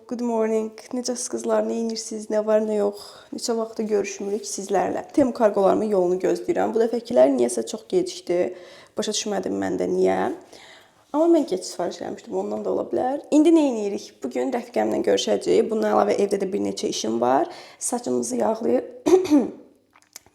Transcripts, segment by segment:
Good morning. Necəsiz qızlar, nə edirsiniz, nə var, nə yox? Neçə vaxtdır görüşmürük sizlərlə. Temu kargolarımın yolunu gözləyirəm. Bu dəfəkilər niyəsə çox gecikdi. Başa düşmədim mən də niyə. Amma mən gec sifariş eləmişdim, ondan da ola bilər. İndi nə edirik? Bu gün rəfiqəmlə görüşəcəyik. Bundan əlavə evdə də bir neçə işim var. Saçımızı yağlayır.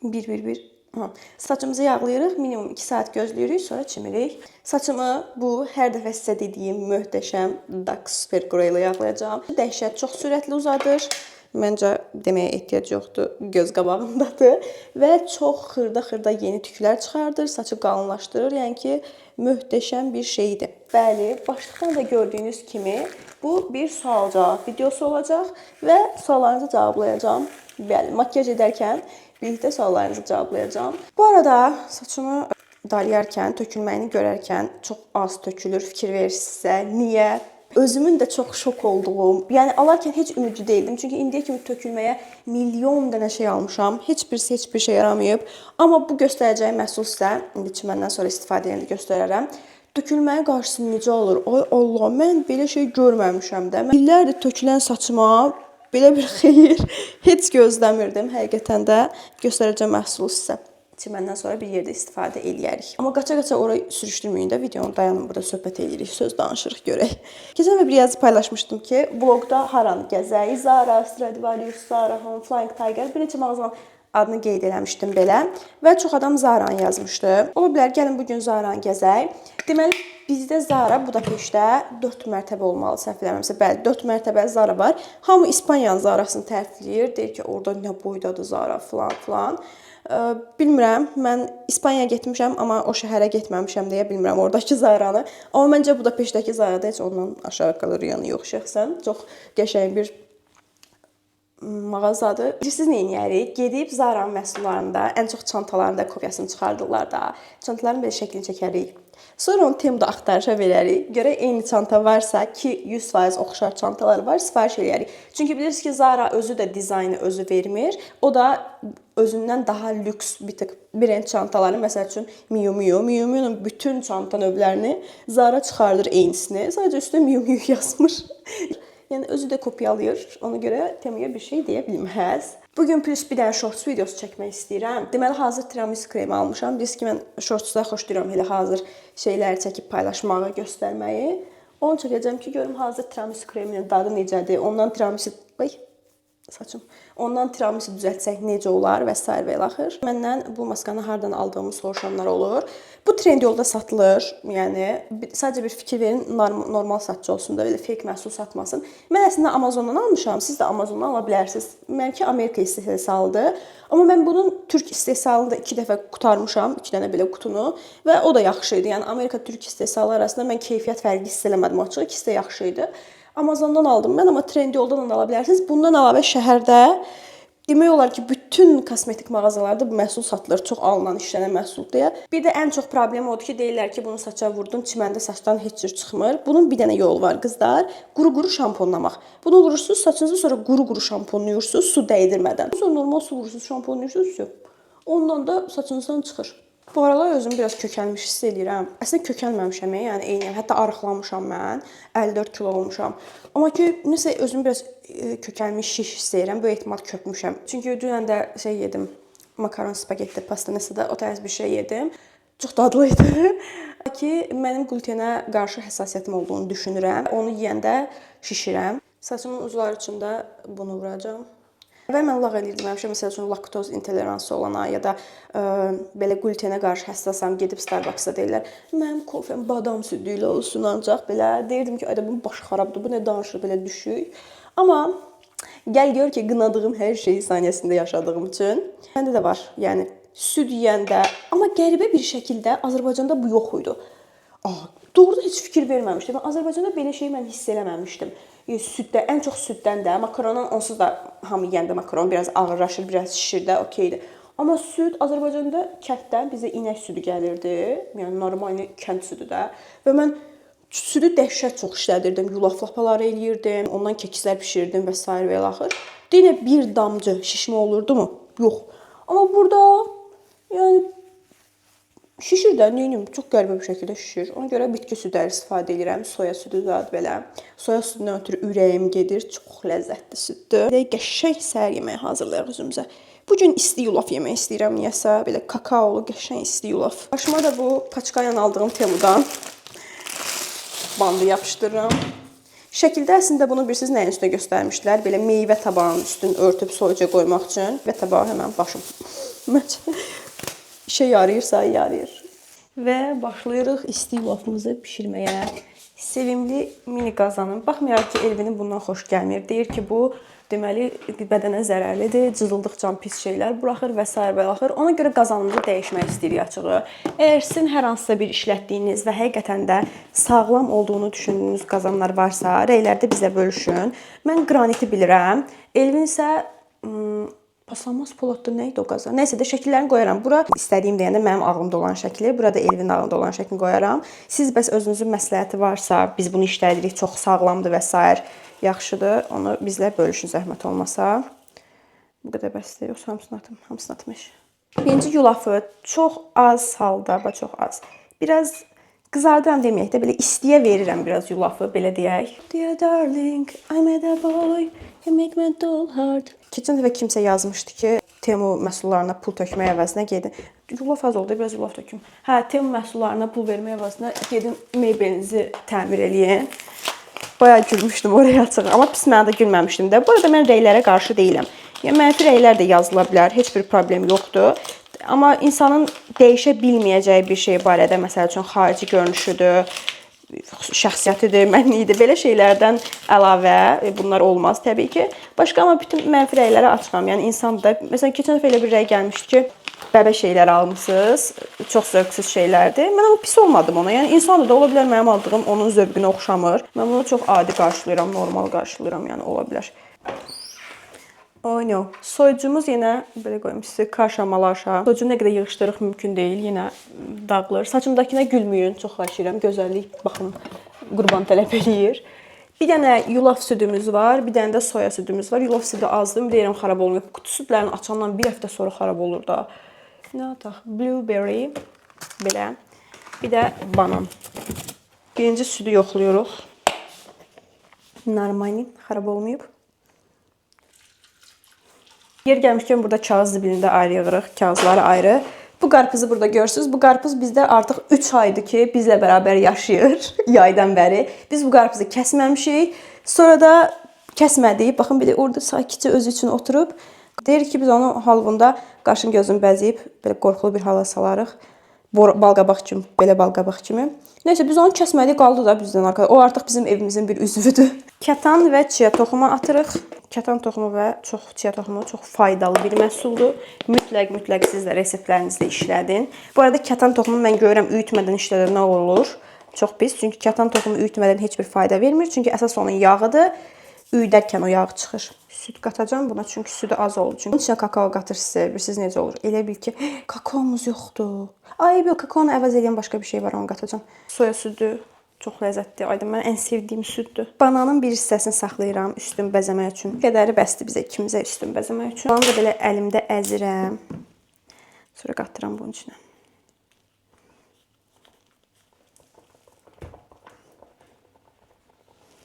Bir, bir, bir. Aha. Saçımızı yağlayırıq, minimum 2 saat gözləyirik, sonra çimirik. Saçımı bu hər dəfə sizə dediyim möhtəşəm Dax Super Grow ilə yağlayacağam. Dəhşət çox sürətli uzadır. Məncə deməyə ehtiyac yoxdur, göz qabağındadır və çox xırda-xırda yeni tüklər çıxardır, saçı qalınlaşdırır. Yəni ki, möhtəşəm bir şeydir. Bəli, başlıqdan da gördüyünüz kimi bu bir sual-cavab videosu olacaq və suallarınızı cavablayacağam. Bəli, makyaj edərkən birlikdə suallarınızı cavablayacağam. Bu arada saçımı darayarkən, tökülməyini görərkən çox az tökülür, fikir verirsinizsə. Niyə? Özümün də çox şok olduğum, yəni alarkən heç ümidli deyildim. Çünki indiyə kimi tökülməyə milyon dənə şey almışam. Heç birisi heç bir şey yaramayıb. Amma bu göstərəcəyim məhsul sizə indi çiməndən sonra istifadə edəndə göstərərəm. Tökülməyə qarşısı necə olur? Ay Allah, mən belə şey görməmişəm də. Mən illərdir tökülən saçıma belə bir xeyir heç gözləmirdim. Həqiqətən də göstərəcəm məhsulu sizə. Çiməndən sonra bir yerdə istifadə eləyərik. Amma qaça-qaça ora sürüşdürməyin də videonu, dayanın, burada söhbət eləyirik, söz danışırıq görək. Keçən dəfə bir yazı paylaşmışdım ki, vloqda haranı gəzək? Zara, Stradivarius, Zara Home, Flying Tiger, bir neçə mağazanın adını qeyd eləmişdim belə və çox adam Zaranı yazmışdı. Ola bilər, gəlin bu gün Zaranı gəzək. Deməli, bizdə Zara Budapeştdə 4 mərtəbə olmalı, səhv eləmirəmsə. Bəli, 4 mərtəbəli Zara var. Hamı İspaniyanın Zarasını tərifləyir, deyir ki, orada nə boydadır Zara filan filan. Bilmirəm, mən İspaniyaya getmişəm, amma o şəhərə getməmişəm deyə bilmirəm oradakı Zaranı. Amma məncə Budapeştdəki Zara da heç ondan aşağı qalır, yəni yox şəxsən. Çox qəşəng bir mağazadır. Bilirsiniz nə edərik? Gedib Zaranın məhsullarında, ən çox çantalarında kopyasını çıxardırlar da. Çantaların belə şəklini çəkərik. Sonra onu Temuda axtarışa verərik. Görək eyni çanta varsa ki, 100% oxşar çantalar var, sifariş eləyərik. Çünki bilirsiniz ki, Zara özü də dizaynı özü vermir. O da özündən daha lüks bir tık brend çantaları, məsəl üçün Miu Miu, Miu Miu'nun bütün çanta növlərini Zara çıxardır eynisini. Sadəcə üstünə Miu Miu yazmır. Yəni özü də kopyalayır. Ona görə Temuya bir şey deyə bilməz. Bu gün plus bir dənə shorts videosu çəkmək istəyirəm. Deməli hazır tiramisu kremi almışam. Bilirsiniz ki, mən shortsda xoşlayıram elə hazır şeyləri çəkib paylaşmağı, göstərməyi. Onu çəkəcəm ki, görüm hazır tiramisu kreminin dadı necədir. Ondan tiramisu, ay saçım. Ondan tiramisu düzəltsək necə olar və sair və ilaxır. Məndən bu maskanı hardan aldığımı soruşanlar olur. Bu Trendyolda satılır. Yəni sadəcə bir fikir verin, normal satıcı olsun da, belə fake məhsul satmasın. Mən əslində Amazondan almışam. Siz də Amazondan ala bilərsiniz. Mənimki Amerika istehsalıdır. Amma mən bunun türk istehsalını da 2 dəfə qurtarmışam, 2 dənə belə qutunu və o da yaxşı idi. Yəni Amerika türk istehsalı arasında mən keyfiyyət fərqi hiss eləmədim açığı. İkisi də yaxşı idi. Amazondan aldım mən, amma Trendyoldan da ala bilərsiniz. Bundan əlavə şəhərdə demək olar ki, bütün kosmetik mağazalarda bu məhsul satılır. Çox alınan, işlənən məhsul deyə. Bir də ən çox problem odur ki, deyirlər ki, bunu saça vurdun, çiməndə saçdan heç cür çıxmır. Bunun bir dənə yolu var qızlar. Quru-quru şamponlamaq. Bunu vurursunuz, saçınızı sonra quru-quru şamponlayırsınız, su dəydirmədən. Sonra normal su vurursunuz, şamponlayırsınız, yox. Ondan da saçınızdan çıxır. Bu aralar özümü biraz kökəlmiş hiss eləyirəm. Əslində kökəlməmişəm, yəni eyniyəm. Hətta arıqlamışam mən. 54 kilo olmuşam. Amma ki, nəsə özümü biraz kökəlmiş, şiş hiss eləyirəm. Böyük ehtimal köpmüşəm. Çünki dünən də şey yedim. Makaron, spagetti, pasta nəsə də o tərz bir şey yedim. Çox dadlı idi. Ki, mənim qlutenə qarşı həssasiyyətim olduğunu düşünürəm. Onu yeyəndə şişirəm. Saçımın ucları üçün də bunu vuracağam. Və mən lağ eləyirdim həmişə, məsəl üçün laktoz intoleransı olana ya da belə qlutenə qarşı həssasam, gedib Starbucks-a deyirlər, mənim kofem badam südü ilə olsun ancaq belə. Deyirdim ki, ayda bunun başı xarabdır, bu nə danışır belə düşük. Amma gəl gör ki, qınadığım hər şeyi saniyəsində yaşadığım üçün məndə də var. Yəni süd yeyəndə, amma qəribə bir şəkildə Azərbaycanda bu yox idi. Doğrudan heç fikir verməmişdim. Azərbaycanda belə şey mən hiss eləməmişdim. Süddə, ən çox süddən də, makarondan onsuz da hamı yeyəndə makaron biraz ağırlaşır, biraz şişir də, okeydir. Amma süd Azərbaycanda kənddən bizə inək südü gəlirdi. Yəni normal kənd südü də. Və mən südü dəhşət çox işlədirdim. Yulaf lapaları eləyirdim, ondan kekslər bişirirdim və sair və ilaxır. Yenə bir damcı şişmə olurdu mu? Yox. Amma burada yəni Şişir də, neyniyim, çox qəribə bir şəkildə şişir. Ona görə bitki südləri istifadə edirəm, soya südü zad belə. Soya südündən ötürü ürəyim gedir. Çox ləzzətli süddür. Belə qəşəng səhər yeməyi hazırlayaq özümüzə. Bu gün isti yulaf yemək istəyirəm niyəsə. Belə kakaolu qəşəng isti yulaf. Başıma da bu paçka ilə aldığım Temudan bandı yapışdırıram. Şəkildə əslində bunu bilirsiniz nəyin üstünə göstərmişdilər? Belə meyvə tabağının üstünü örtüb soyuca qoymaq üçün. Meyvə tabağı həmən başım. Məncə işə yarayırsa yarayır. Və başlayırıq isti yulafımızı bişirməyə. Sevimli mini qazanım. Baxmayaraq ki, Elvinin bundan xoş gəlmir. Deyir ki, bu deməli bədənə zərərlidir, cızıldıqca pis şeylər buraxır və sair və axır. Ona görə qazanımızı dəyişmək istəyirik açığı. Əgər sizin hər hansısa bir işlətdiyiniz və həqiqətən də sağlam olduğunu düşündüyünüz qazanlar varsa, rəylərdə bizə bölüşün. Mən qraniti bilirəm. Elvin isə paslanmaz poladdır, nə idi o qazan? Nəysə də şəkillərini qoyaram. Bura istədiyim deyəndə mənim ağlımda olan şəkli, burada Elvin ağlında olan şəklini qoyaram. Siz bəs özünüzün məsləhəti varsa, biz bunu işlədirik, çox sağlamdır və sair, yaxşıdır. Onu bizlə bölüşün zəhmət olmasa. Bu qədər bəsdir. Yoxsa hamısını atım, hamısını atmış. Birinci yulafı çox az halda, bax çox az. Biraz qızardıram deməyək də, belə istiyə verirəm biraz yulafı, belə deyək. Dear darling, I met a boy, he make my doll heart. Keçən dəfə kimsə yazmışdı ki, Temu məhsullarına pul tökmək əvəzinə gedin. Yulaf az oldu, biraz yulaf töküm. Hə, Temu məhsullarına pul vermək əvəzinə gedin mebelinizi təmir eləyin. Bayağı gülmüşdüm oraya açıq, amma pis mənada gülməmişdim də. Bu arada mən rəylərə qarşı deyiləm. Yəni mənfi rəylər də yazıla bilər, heç bir problem yoxdur. Amma insanın dəyişə bilməyəcəyi bir şey barədə, məsəl üçün xarici görünüşüdür, şəxsiyyətidir, mənliyidir, belə şeylərdən əlavə bunlar olmaz təbii ki. Başqa amma bütün mənfi rəylərə açıqam. Yəni insan da, məsələn keçən dəfə elə bir rəy gəlmişdi ki, bəbə şeylər almısınız, çox zövqsüz şeylərdir. Mən amma pis olmadım ona. Yəni insan da ola bilər mənim aldığım onun zövqünə oxşamır. Mən bunu çox adi qarşılayıram, normal qarşılayıram, yəni ola bilər. Oh no. Soyucumuz yenə belə qoymuşsunuz, kaşa malaşa. Soyucu nə qədər yığışdırıq mümkün deyil, yenə dağılır. Saçımdakına gülməyin, çox xahiş edirəm. Gözəllik baxım qurban tələb eləyir. Bir dənə yulaf südümüz var, bir dənə də soya südümüz var. Yulaf südü azdır, deyirəm xarab olmuyor. Qutu südlərini açandan bir həftə sonra xarab olur da. Nə ataq? Blueberry belə. Bir də banan. Birinci südü yoxlayırıq. Normali, xarab olmayıb. Yer gəlmişkən burada kağız zibilini də ayrı yığırıq, kağızları ayrı. Bu qarpızı burada görürsünüz. Bu qarpız bizdə artıq 3 aydır ki, bizlə bərabər yaşayır yaydan bəri. Biz bu qarpızı kəsməmişik. Sonra da kəsmədik. Baxın, bir də orada sakitcə özü üçün oturub. Deyir ki, biz onu halvunda qaşın gözünü bəzəyib belə qorxulu bir hala salarıq. Balqabaq kimi, belə balqabaq kimi. Nəysə, biz onu kəsmədik, qaldı da bizdən arxada. O artıq bizim evimizin bir üzvüdür. Kətan və chia toxumu atırıq. Kətan toxumu və çox chia toxumu çox faydalı bir məhsuldur. Mütləq siz də reseptlərinizdə işlədin. Bu arada kətan toxumu mən görürəm üyütmədən işlədə nə olur? Çox pis. Çünki kətan toxumu üyütmədən heç bir fayda vermir. Çünki əsas onun yağıdır. Üyüdərkən o yağ çıxır. Süd qatacağam buna, çünki südü az oldu. Çünki içinə kakao qatırsınız, bilirsiniz necə olur? Elə bil ki, kakaomuz yoxdur. Ay, yox, kakaonu əvəz edən başqa bir şey var, onu qatacağam. Soya südü çox ləzzətlidir. Aydın, mənim ən sevdiyim süddür. Bananın bir hissəsini saxlayıram üstün bəzəmək üçün. Bu qədəri bəsdir bizə, ikimizə üstün bəzəmək üçün. Bananı da belə əlimdə əzirəm. Sonra qatıram bunun içinə.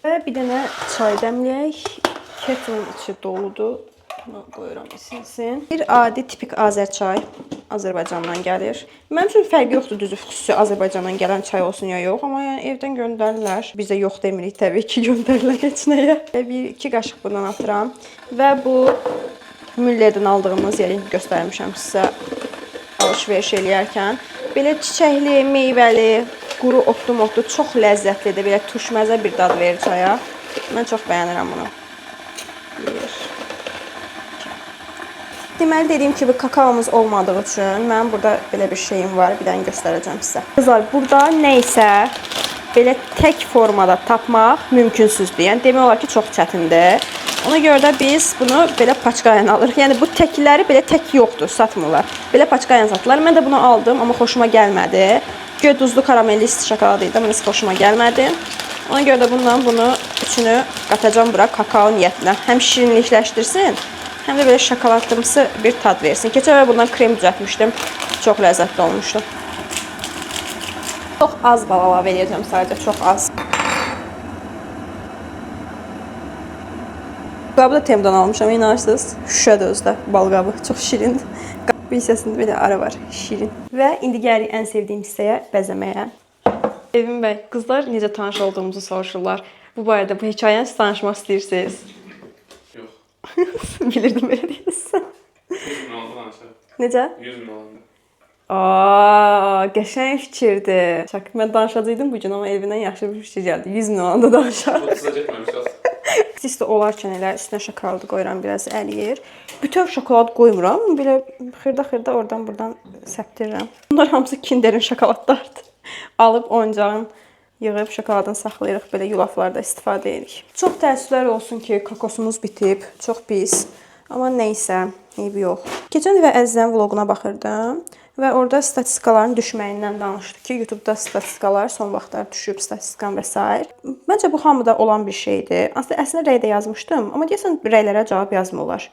Və bir dənə çay dəmləyək. Kettle'ın içi doludur. Bunu qoyuram isinsin. Bir adi tipik Azər çay Azərbaycandan gəlir. Mənim üçün fərqi yoxdur düzü, xüsusi Azərbaycandan gələn çay olsun ya yox, amma yəni evdən göndərirlər. Bizə yox demirik təbii ki, göndərirlər heç nəyə. Və bir iki qaşıq bundan atıram. Və bu Müllerdən aldığımız, yəni göstərmişəm sizə alış-veriş eləyərkən. Belə çiçəkli, meyvəli, quru otlu-motlu çox ləzzətlidir. Belə turşməzə bir dad verir çaya. Mən çox bəyənirəm bunu. Bir. Deməli, dediyim kimi kakaomuz olmadığı üçün mənim burada belə bir şeyim var. Bir dənə göstərəcəm sizə. Qızlar, burada nə isə belə tək formada tapmaq mümkünsüzdür. Yəni demək olar ki, çox çətindir. Ona görə də biz bunu belə paçka ilə alırıq. Yəni bu təkləri belə tək yoxdur, satmırlar. Belə paçka ilə satırlar. Mən də bunu aldım, amma xoşuma gəlmədi. Göy duzlu karamelli isti şokolad idi, amma xoşuma gəlmədi. Ona görə də bundan bunu üçünü qatacağam bura kakao niyyətinə. Həm şirinlikləşdirsin, həm də belə şokoladımsı bir tad versin. Keçən əvvəl bundan krem düzəltmişdim. Çox ləzzətli olmuşdu. Çox az bal əlavə eləyəcəm sadəcə, çox az. Qabı da Temudan almışam, inanırsınız. Şüşədir özü də, bal qabı. Çox şirindir. Bu hissəsində belə ara var, şirin. Və indi gəlirik ən sevdiyim hissəyə, bəzəməyə. Elvin bəy, qızlar necə tanış olduğumuzu soruşurlar. Bu barədə bu hekayəni siz danışmaq istəyirsiniz. Yox. Bilirdim belə deyirsən. 100 min oldu danışaq. Necə? 100 min oldu. Aa, qəşəng fikirdir. Şak, mən danışacaqdım bu gün, amma Elvindən yaxşı bir fikir gəldi. 100 min olanda danışarıq. 30-a getməmiş az. İsti olarkən elə üstünə şokoladı qoyuram, biraz əliyir. Bütöv şokolad qoymuram, belə xırda-xırda oradan buradan səpdirirəm. Bunlar hamısı Kinderin şokoladlarıdır. Alıb oyuncağın yığıb şokoladını saxlayırıq, belə yulaflarda istifadə edirik. Çox təəssüflər olsun ki, kokosumuz bitib, çox pis. Amma nə isə, eybi yox. Keçən dəfə Əzizənin vloquna baxırdım və orada statistikaların düşməyindən danışdı ki, YouTube-da statistikalar son vaxtlar düşüb, statistikan və sair. Məncə bu hamıda olan bir şeydir. Əslində rəy də yazmışdım, amma deyəsən rəylərə cavab yazmırlar.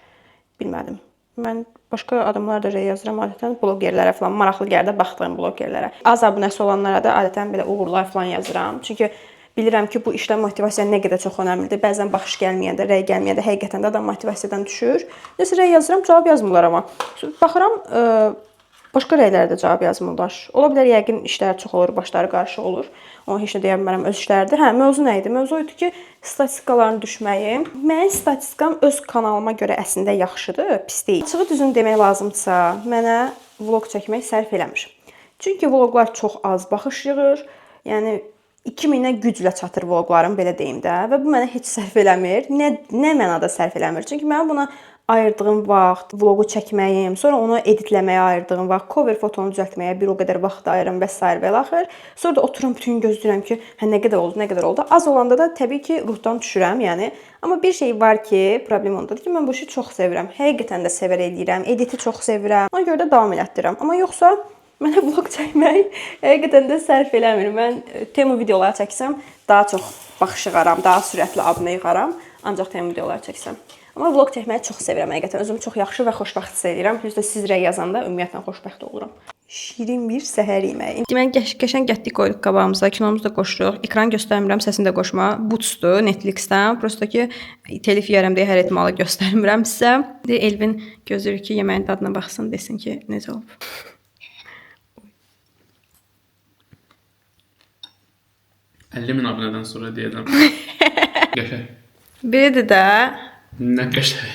Bilmədim. Mən başqa adamlara da rəy yazıram adətən blogerlərə falan, maraqlı gəlir də baxdığım blogerlərə. Az abunəsi olanlara da adətən belə uğurlar falan yazıram. Çünki bilirəm ki, bu işdə motivasiya nə qədər çox önəmlidir. Bəzən baxış gəlməyəndə, rəy gəlməyəndə həqiqətən də adam motivasiyadan düşür. Nəsə rəy yazıram, cavab yazmırlar amma. Baxıram, başqa rəylərə də cavab yazmırlar. Ola bilər yəqin işlər çox olur, başları qarışıq olur. Onu heç nə deyə bilmərəm, öz işləridir. Hə, mövzu nə idi? Mövzu idi ki, statistikaların düşməyi. Mənim statistikam öz kanalıma görə əslində yaxşıdır, pis deyil. Açığı düzünü demək lazımdırsa, mənə vloq çəkmək sərf eləmir. Çünki vloqlar çox az baxış yığır. Yəni 2000-ə güclə çatır vloqlarım, belə deyim də, və bu mənə heç sərf eləmir. Nə mənada sərf eləmir? Çünki mənim buna ayırdığım vaxt, vloqu çəkməyim, sonra onu editləməyə ayırdığım vaxt, cover fotonu düzəltməyə bir o qədər vaxt ayırıram və sair və ilaxır. Sonra da otururam bütün gün gözləyirəm ki, hə nə qədər oldu, nə qədər oldu. Az olanda da təbii ki, ruhdan düşürəm, yəni. Amma bir şey var ki, problem ondadır ki, mən bu işi çox sevirəm. Həqiqətən də sevərək eləyirəm, editi çox sevirəm. Ona görə də davam elətdirirəm. Amma yoxsa mənə vlog çəkmək həqiqətən də sərf eləmir. Mən Temu videoları çəksəm daha çox baxış yığaram, daha sürətli abunə yığaram. Ancaq Temu videoları çəksəm. Amma vlog çəkməyi çox sevirəm həqiqətən. Özümü çox yaxşı və xoşbəxt hiss edirəm. Hüzdə siz rəy yazanda ümumiyyətlə xoşbəxt oluram. Şirin bir səhər yeməyi. Deməli qəşəng gətdik qoyduq qabağımıza, kinomuzu da qoşuruq. Ekran göstərmirəm, səsini də qoşma. Boots-dur Netflix-dən. Prosta ki, telif yeyərəm deyə hər ehtimalı göstərmirəm sizə. İndi Elvin gözləyir ki, yeməyin dadına baxsın, desin ki, necə olub. 50 min abunədən sonra deyəcəm. Qəşəng. Biridir də. Nə qəşəng.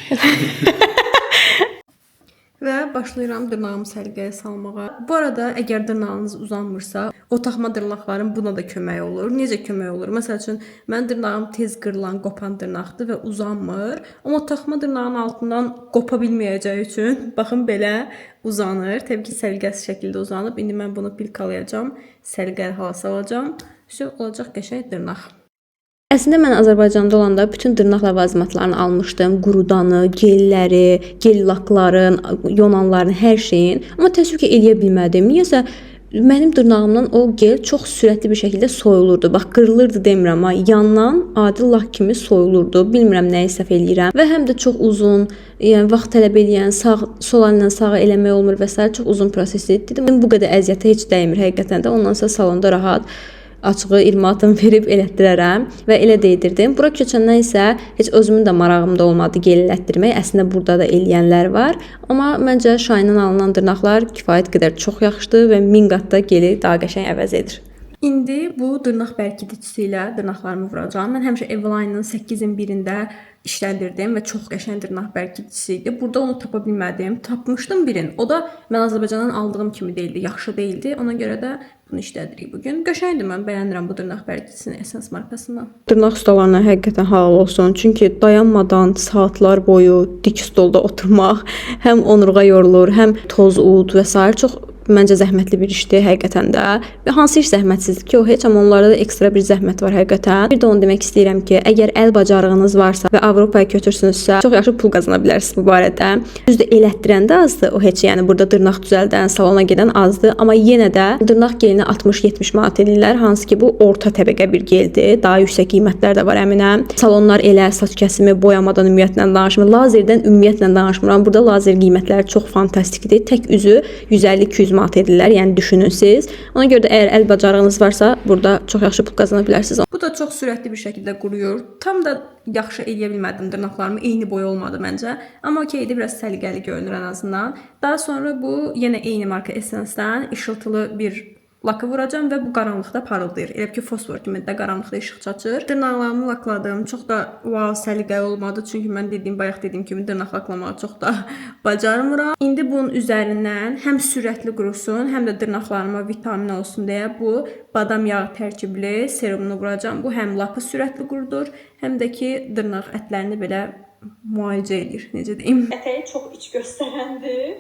Və başlayıram dırnağımı səliqəyə salmağa. Bu arada əgər dırnağınız uzanmırsa, o taxma dırnaqların buna da kömək olur. Necə kömək olur? Məsəl üçün, mənim dırnağım tez qırılan, qopan dırnaqdır və uzanmır. Amma taxma dırnağın altından qopa bilməyəcəyi üçün baxın belə uzanır. Təbii ki, səliqəsiz şəkildə uzanıb. İndi mən bunu pilkalayacağam, səliqəli hala salacağam. Vəsə olacaq qəşəng dırnaq. Əslində mən Azərbaycanda olanda bütün dırnaq ləvazimatlarını almışdım. Qurudanı, gelləri, gel lakların, yonanların, hər şeyin. Amma təəssüf ki, eləyə bilmədim. Niyəsə mənim dırnağımdan o gel çox sürətli bir şəkildə soyulurdu. Bax, qırılırdı demirəm, amma yandan adi lak kimi soyulurdu. Bilmirəm nəyi səhv eləyirəm. Və həm də çox uzun, yəni vaxt tələb eləyən, sağ sol əllə sağa eləmək olmur və sair, çox uzun proses idi. Dedim, bu qədər əziyyətə heç dəymir həqiqətən də. Ondan sonra salonda rahat açığı 20 atım verib elətdirərəm və elə də edirdim. Bura köçəndən isə heç özümün də marağımda olmadı gel elətdirmək. Əslində burada da eləyənlər var. Amma məncə Shein-dan alınan dırnaqlar kifayət qədər çox yaxşıdır və 1000 qat da geli daha qəşəng əvəz edir. İndi bu dırnaq bərkidicisi ilə dırnaqlarımı vuracağam. Mən həmişə Eveline-ın 8-in birində işlədirdim və çox qəşəng dırnaq bərkidicisi idi. Burada onu tapa bilmədim. Tapmışdım birin. O da mən Azərbaycandan aldığım kimi deyildi, yaxşı deyildi. Ona görə də bunu işlədirik bu gün. Qəşəngdir, mən bəyənirəm bu dırnaq bərkidicisini Essence markasından. Dırnaq ustalarına həqiqətən halal olsun. Çünki dayanmadan saatlar boyu dik stolda oturmaq həm onurğa yorulur, həm toz, ud və sair çox məncə zəhmətli bir işdir həqiqətən də. Və hansı iş zəhmətsizdir ki, o heç, amma onlarda da ekstra bir zəhmət var həqiqətən. Bir də onu demək istəyirəm ki, əgər əl bacarığınız varsa və Avropaya köçürsünüzsə, çox yaxşı pul qazana bilərsiniz bu barədə. Düzdür, elətdirəndə azdır o heç, yəni burada dırnaq düzəldən, salona gedən azdır, amma yenə də dırnaq gelinə 60-70 manat edirlər, hansı ki bu orta təbəqə bir geldir. Daha yüksək qiymətlər də var əminəm. Salonlar elə saç kəsimi, boyamadan ümumiyyətlə danışmıram, lazerdən ümumiyyətlə danışmıram. Burada lazer qiymətləri çox fantastikdir. Tək üzü 150-200 100 manat edirlər. Yəni düşünün siz. Ona görə də əgər əl bacarığınız varsa, burada çox yaxşı pul qazana bilərsiniz. Bu da çox sürətli bir şəkildə quruyur. Tam da yaxşı eləyə bilmədim dırnaqlarımı. Eyni boy olmadı məncə. Amma okeydir, biraz səliqəli görünür ən azından. Daha sonra bu yenə eyni marka Essence-dən işıltılı bir lakı vuracağam və bu qaranlıqda parıldayır. Elə bil ki, fosfor kimi də qaranlıqda işıq çaçır. Dırnaqlarımı lakladım. Çox da wow səliqəli olmadı. Çünki mən dediyim, bayaq dediyim kimi dırnaq laklamağı çox da bacarmıram. İndi bunun üzərindən həm sürətli qurusun, həm də dırnaqlarıma vitamin olsun deyə bu badam yağı tərkibli serumunu vuracağam. Bu həm lakı sürətli qurudur, həm də ki dırnaq ətlərini belə müalicə eləyir, necə deyim. Ətəyi çox iç göstərəndir.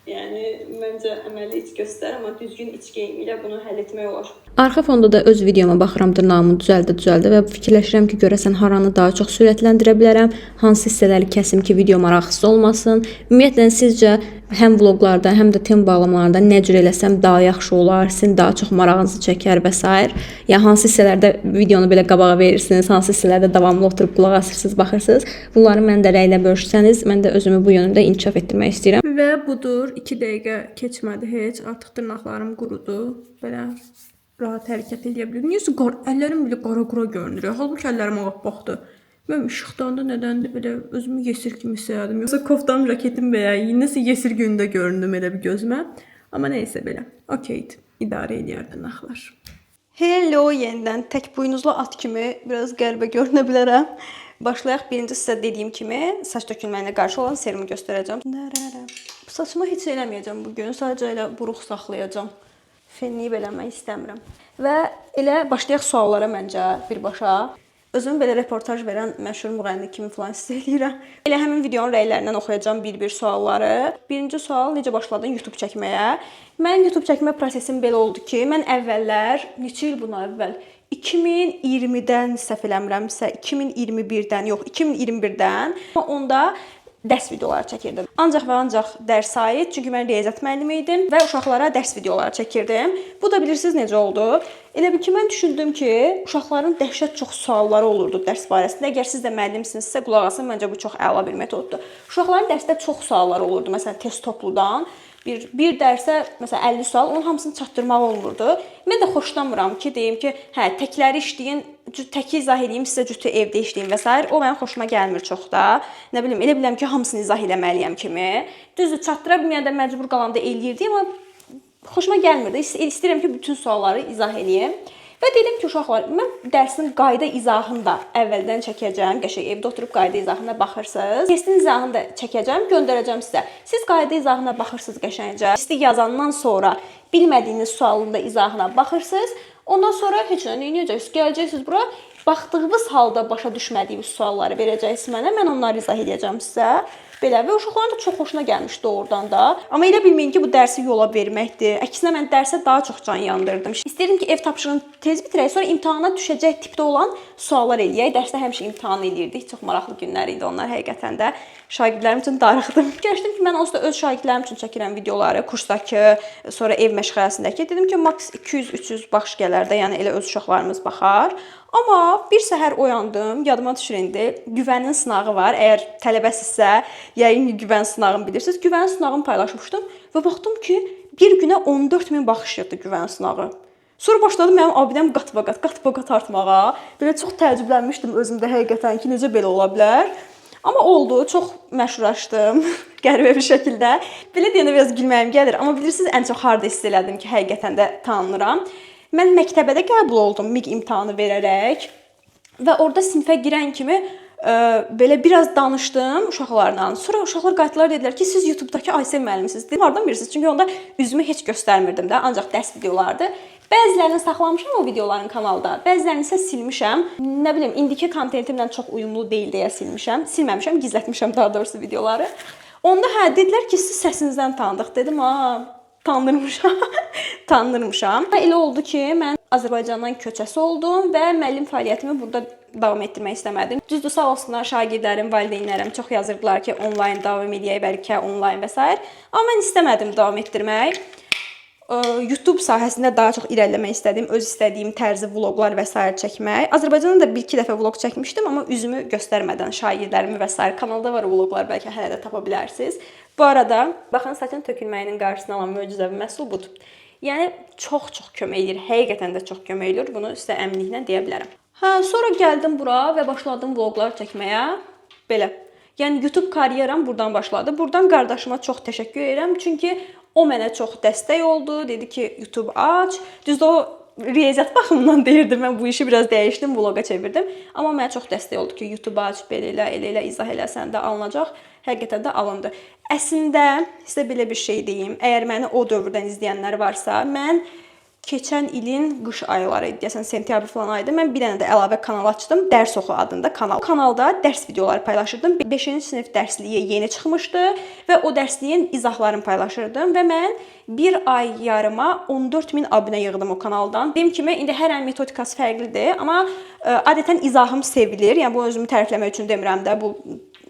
Yəni məncə əməli iç göstər, amma düzgün iç geyimi ilə bunu həll etmək olar. Arxa fonda da öz videoma baxıram dırnağımı düzəldə-düzəldə və fikirləşirəm ki, görəsən haranı daha çox sürətləndirə bilərəm, hansı hissələri kəsim ki, video maraqsız olmasın. Ümumiyyətlə sizcə həm vloqlarda, həm də tem bağlamalarında nə cür eləsəm daha yaxşı olar, sizin daha çox marağınızı çəkər və s. Yəni hansı hissələrdə videonu belə qabağa verirsiniz, hansı hissələrdə davamlı oturub qulaq asırsınız, baxırsınız. Bunları mən də rəylə bölüşsəniz, mən də özümü bu yöndə inkişaf etdirmək istəyirəm. Və budur, 2 dəqiqə keçmədi heç. Artıq dırnaqlarım qurudu. Belə rahat hərəkət eləyə bilirəm. Niyəsə əllərim belə qara-qara görünür. Halbuki əllərim ağappaqdır. Mən işıqdan da nədəndir belə özümü yesir kimi hiss elədim. Yoxsa koftam, jaketim belə nəsə yesir gündə göründüm elə bir gözümə. Amma nəysə belə. Okeydir. İdarə eləyər dırnaqlar. Hello yenidən tək buynuzlu at kimi biraz qəribə görünə bilərəm. Başlayaq birinci sizə dediyim kimi saç tökülməyinə qarşı olan serumu göstərəcəm. Nərərə. Saçıma heç eləməyəcəm bu gün. Sadəcə elə buruq saxlayacağam. Fenliyib eləmək istəmirəm. Və elə başlayaq suallara məncə birbaşa. Özümü belə reportaj verən məşhur müğənni kimi falan hiss eləyirəm. Elə həmin videonun rəylərindən oxuyacağam bir-bir sualları. Birinci sual necə başladın YouTube çəkməyə? Mənim YouTube çəkmə prosesim belə oldu ki, mən əvvəllər, neçə il bundan əvvəl 2020-dən səhv eləmirəmsə, 2021-dən, yox, 2021-dən onda dərs videoları çəkirdim. Ancaq və ancaq dərsə aid, çünki mən riyaziyyat müəllimi idim və uşaqlara dərs videoları çəkirdim. Bu da bilirsiniz necə oldu? Elə bil ki, mən düşündüm ki, uşaqların dəhşət çox sualları olurdu dərs barəsində. Əgər siz də müəllimsinizsə, qulaq asın, məncə bu çox əla bir metoddur. Uşaqların dərsdə çox sualları olurdu. Məsələn, test topludan bir dərsə məsələn 50 sual, onun hamısını çatdırmaq olmurdu. Mən də xoşlamıram ki, deyim ki, hə, təkləri işləyin, təki izah eləyim, sizə cütü evdə işləyin və sair. O mənim xoşuma gəlmir çox da. Nə bilim, elə bilirəm ki, hamısını izah eləməliyəm kimi. Düzdür, çatdıra bilməyəndə məcbur qalanda eləyirdim, amma xoşuma gəlmirdi. İstəyirəm ki, bütün sualları izah eləyim. Və dedim ki, uşaqlar, mən dərsin qayda izahını da əvvəldən çəkəcəm. Qəşəng evdə oturub qayda izahına baxırsınız. Testin izahını da çəkəcəm, göndərəcəm sizə. Siz qayda izahına baxırsınız qəşəngcə. Testi yazandan sonra bilmədiyiniz sualın da izahına baxırsınız. Ondan sonra heç nə edəcəksiniz? Gələcəksiniz bura, baxdığınız halda başa düşmədiyiniz sualları verəcəksiniz mənə. Mən onları izah edəcəm sizə. Belə və uşaqların da çox xoşuna gəlmiş doğrudan da. Amma elə bilməyin ki, bu dərsi yola verməkdir. Əksinə mən dərsə daha çox can yandırdım. İstəyirdim ki, ev tapşırığını tez bitirək, sonra imtahana düşəcək tipdə olan suallar eləyək. Dərsdə həmişə imtahan eləyirdik. Çox maraqlı günlər idi onlar həqiqətən də. Şagirdlərim üçün darıxdım. Fikirləşdim ki, mən onsuz da öz şagirdlərim üçün çəkirəm videoları, kursdakı, sonra ev məşğələsindəki. Dedim ki, maks 200-300 baş gələr də, yəni elə öz uşaqlarımız baxar. Amma bir səhər oyandım, yadıma düşür indi, güvənin sınağı var. Əgər tələbəsinizsə, yəqin ki, güvən sınağını bilirsiniz. Güvən sınağını paylaşmışdım və baxdım ki, bir günə 14.000 baxış yığdı güvən sınağı. Sonra başladı mənim abunəm qatbaqat, qatbaqat artmağa. Belə çox təəccüblənmişdim özümdə həqiqətən ki, necə belə ola bilər. Amma oldu, çox məşhurlaşdım qəribə bir şəkildə. Belə deyəndə biraz gülməyim gəlir, amma bilirsiniz ən çox harda hiss elədim ki, həqiqətən də tanınıram. Mən məktəbə də qəbul oldum MİQ imtahanı verərək və orada sinifə girən kimi belə biraz danışdım uşaqlarla. Sonra uşaqlar qayıtdılar, dedilər ki, siz YouTube-dakı Aysel müəllimisiniz. Dedim, hardan bilirsiniz? Çünki onda üzümü heç göstərmirdim də, ancaq dərs videolardı. Bəzilərini saxlamışam o videoların kanalda, bəzilərini isə silmişəm. Nə bilim, indiki kontentimlə çox uyumlu deyil deyə silmişəm. Silməmişəm, gizlətmişəm daha doğrusu videoları. Onda hə dedilər ki, siz səsinizdən tanıdıq. Dedim, ha, tanınırmışam. Tanınırmışam. Və elə oldu ki, mən Azərbaycandan köçəsi oldum və müəllim fəaliyyətimi burada davam etdirmək istəmədim. Düzdür, sağ olsunlar şagirdlərim, valideynlərim çox yazırdılar ki, onlayn davam eləyək, bəlkə onlayn və s. Amma mən istəmədim davam etdirmək. YouTube sahəsində daha çox irəliləmək istədim. Öz istədiyim tərzi vloqlar və sair çəkmək. Azərbaycanda da bir-iki dəfə vloq çəkmişdim, amma üzümü göstərmədən şagirdlərimi və sair kanalda var o vloqlar, bəlkə hələ də tapa bilərsiniz. Bu arada, baxın, saçın tökülməyinin qarşısını alan möcüzəvi məhsul budur. Yəni çox-çox kömək eləyir. Həqiqətən də çox kömək eləyir. Bunu sizə əminliklə deyə bilərəm. Hə, sonra gəldim bura və başladım vloqlar çəkməyə. Belə. Yəni YouTube karyeram burdan başladı. Burdan qardaşıma çox təşəkkür edirəm, çünki o mənə çox dəstək oldu. Dedi ki, YouTube aç. Düzdür, o riyaziyyat baxımından deyirdi. Mən bu işi biraz dəyişdim, vloqa çevirdim. Amma mənə çox dəstək oldu ki, YouTube aç, belə elə, elə elə izah eləsən də alınacaq. Həqiqətən də alındı. Əslində sizə belə bir şey deyim. Əgər məni o dövrdən izləyənlər varsa, mən keçən ilin qış ayları idi, deyəsən sentyabr falan ayıydı. Mən bir dənə də əlavə kanal açdım. Dərs oxu adında kanal. Kanalda dərs videoları paylaşırdım. 5-ci sinif dərsliyi yeni çıxmışdı və o dərsliyin izahlarını paylaşırdım və mən bir ay yarıma 14 min abunə yığdım o kanaldan. Dediyim kimi, indi hər ayın metodikası fərqlidir, amma adətən izahım sevilir. Yəni bu özümü tərifləmək üçün demirəm də, bu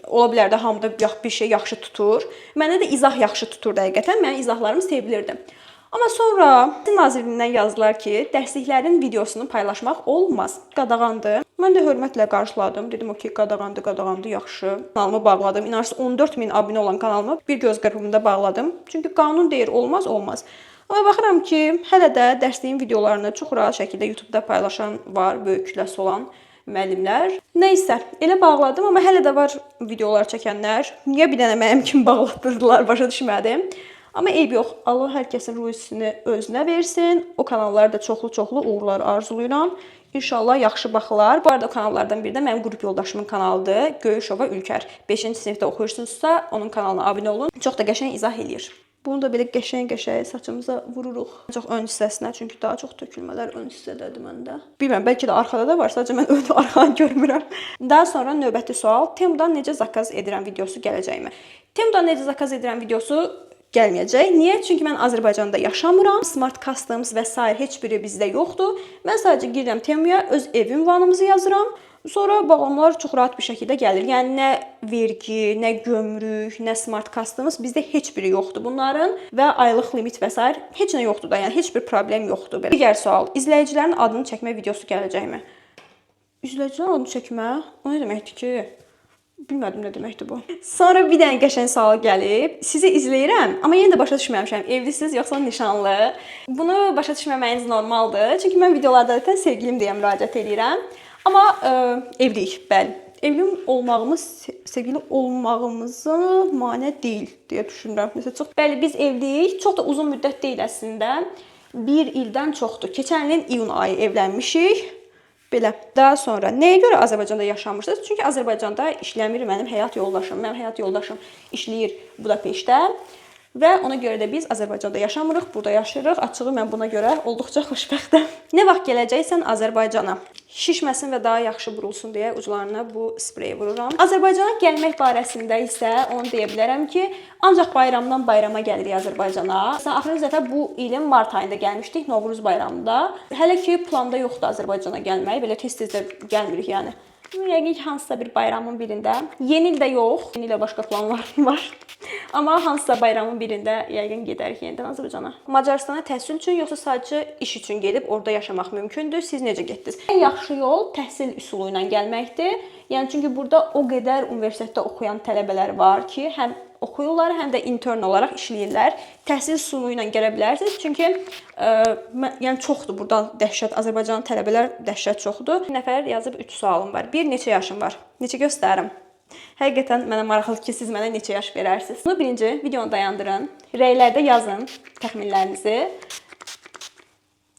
ola bilər də hamıda bir şey yaxşı tutur. Məndə də izah yaxşı tuturdu həqiqətən. Mənim izahlarım sevilirdi. Amma sonra Təhsil Nazirliyindən yazdılar ki, dərsliklərin videosunu paylaşmaq olmaz, qadağandır. Mən də hörmətlə qarşıladım. Dedim, okey, qadağandır, qadağandır, yaxşı. Kanalımı bağladım. İnanırsınız, 14 min abunə olan kanalımı bir göz qırpımında bağladım. Çünki qanun deyir, olmaz, olmaz. Amma baxıram ki, hələ də dərsliyin videolarını çox rahat şəkildə YouTube-da paylaşan var, böyük kütləsi olan müəllimlər. Nəysə, elə bağladım, amma hələ də var videolar çəkənlər. Niyə bir dənə mənim kimi bağlatdırdılar, başa düşmədim. Amma eyb yox. Allah hər kəsin ruzisini özünə versin. O kanallarda çoxlu-çoxlu uğurlar arzulayıram. İnşallah yaxşı baxılar. Bu arada o kanallardan biri də mənim qrup yoldaşımın kanalıdır. Göyüşova Ülker. 5-ci sinifdə oxuyursunuzsa, onun kanalına abunə olun. Çox da qəşəng izah eləyir. Bunu da belə qəşəng-qəşəng saçımıza vururuq. Çox ön hissəsinə, çünki daha çox tökülmələr ön hissədədir məndə. Bilmirəm, bəlkə də arxada da var, sadəcə mən ön arxanı görmürəm. Daha sonra növbəti sual, Temudan necə zakaz edirəm videosu gələcəkmi? Temudan necə zakaz edirəm videosu gəlməyəcək. Niyə? Çünki mən Azərbaycanda yaşamıram. Smart Customs və sair heç biri bizdə yoxdur. Mən sadəcə girirəm Temuya, öz ev ünvanımızı yazıram. Sonra bağlamalar çox rahat bir şəkildə gəlir. Yəni nə vergi, nə gömrük, nə Smart Customs bizdə heç biri yoxdur bunların və aylıq limit və sair heç nə yoxdur da. Yəni heç bir problem yoxdur. Belə. Digər sual, izləyicilərin adını çəkmə videosu gələcəkmi? İzləyicilərin adını çəkmə? O nə deməkdir ki? Bilmədim nə deməkdir bu. Sonra bir dənə qəşəng sual gəlib. Sizi izləyirəm, amma yenə də başa düşməmişəm. Evlisiniz yoxsa nişanlı? Bunu başa düşməməyiniz normaldır. Çünki mən videolarda adətən sevgilim deyə müraciət eləyirəm. Amma evliyik, bəli. Evli olmağımız, sevgili olmağımıza mane deyil deyə düşünürəm. Məsələn, çox. Bəli, biz evliyik. Çox da uzun müddət deyil əslində. Bir ildən çoxdur. Keçən ilin iyun ayı evlənmişik. Belə. Daha sonra nəyə görə Azərbaycanda yaşamırsınız? Çünki Azərbaycanda işləmir mənim həyat yoldaşım. Mənim həyat yoldaşım işləyir Budapeştdə və ona görə də biz Azərbaycanda yaşamırıq, burada yaşayırıq. Açığı mən buna görə olduqca xoşbəxtəm. Nə vaxt gələcəksən Azərbaycana? Şişməsin və daha yaxşı burulsun deyə uclarına bu spreyi vururam. Azərbaycana gəlmək barəsində isə onu deyə bilərəm ki, ancaq bayramdan bayrama gəlirik Azərbaycana. Məsələn, axırıncı dəfə bu ilin mart ayında gəlmişdik, Novruz bayramında. Hələ ki planda yoxdur Azərbaycana gəlmək, belə tez-tez də gəlmirik yəni. Yəqin ki, hansısa bir bayramın birində. Yeni ildə yox, yeni ilə başqa planlarım var. Amma hansısa bayramın birində yəqin gedərik yenidən Azərbaycana. Macaristana təhsil üçün yoxsa sadəcə iş üçün gedib orada yaşamaq mümkündür? Siz necə getdiniz? Ən yaxşı yol təhsil üsulu ilə gəlməkdir. Yəni çünki burada o qədər universitetdə oxuyan tələbələr var ki, həm oxuyurlar, həm də intern olaraq işləyirlər. Təhsil üsulu ilə gələ bilərsiniz. Çünki yəni çoxdur burada dəhşət. Azərbaycanlı tələbələr dəhşət çoxdur. Bir nəfər yazıb 3 sualım var. Bir, neçə yaşım var? Neçə göstərim? Həqiqətən mənə maraqlıdır ki, siz mənə neçə yaş verərsiniz. Bunu birinci videonu dayandırın. Rəylərdə yazın təxminlərinizi.